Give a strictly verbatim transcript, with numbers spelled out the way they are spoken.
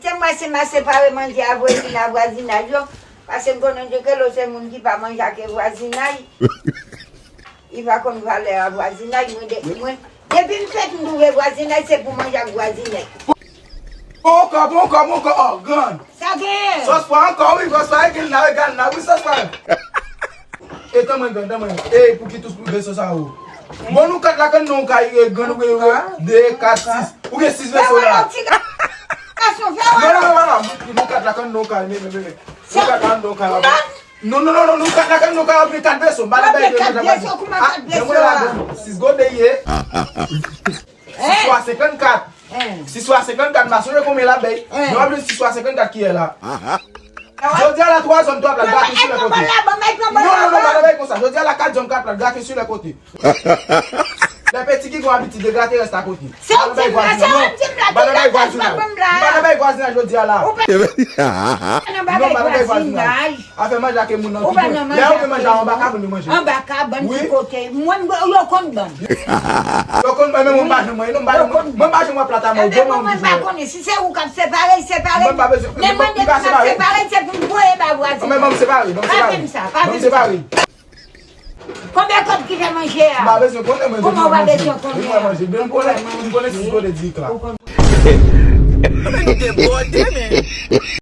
Se mwen, se m a separe manje a voye vin a vwazinaj yo, paske m konnen Djekelo se moun ki pa manje ak vwazinaj. Li pa konn valè a vwazinaj, mwen de, mwen, depi m fèt m twouve vwazinaj se pou manje ak vwazinaj. Bon ankò, bon ankò, bon ankò, oh, grann. Sa genyen? Sòs pwa ankò, wi, sòs pwa, e gen la, e gen la, wi, sòs pwa. E tan mwen, grann, tan mwen. E pou ki tous pou veso sa ou? Bon, nou kat la, kan non kay, e, grann, wi, wi, de, kat, sis. Ou gen sis veso la. Non, non, non, non, non. Nou kat la, kan non kay, men, men, men, men. Nou kat la, kan non kay, la. Non, non, non, non, nou kat la, kan non kay, ou gen kat veso. M pa nan bay kat veso, kouman kat veso a? Sis gode ye. Sis swa senkannkat. Sis swa senkannkat, m pa sonje konbyen l ap bay. Men w ap jwenn sis swa senkannkat ki yè la. Jodi a la, twa zòn, twa plat grate sou lè kote. Non, non, non, pa nan bay konsa. Jodi a la, kat zòn, kat plat grate sou lè kote. Lè peti ki gon abitid de grate rès la kote. M pa nan bay vwazinaj, non. M pa nan bay vwazinaj. M pa nan bay vwazinaj jodi a la. Non, m pa nan bay vwazinaj. Afè manje a ke moun nan ki tou. Lè yo gen manje a anba kabann yo manje. Anba kabann ki kote? Mwen, yo konn ban m. Yo konn ban, men mwen m pa janm manje, non, m pa janm manje. Mwen m pa janm wè plat a manje, mwen m pa konnen. Si se ou k ap separe, separe. Mwen m pa bezwen. Men mwen depi m ap separe, se pou m voye ba vwazen. Men ban m separe, ban m separe. Pa fè m sa, pa fè m sa. Konbyen kòb ki fè manje a? M pa bezwen konnen, mwen. Kòman w pa bezwen konnen? Mwen manje. Men m konnen, m konnen sis gode di la. Ou konn-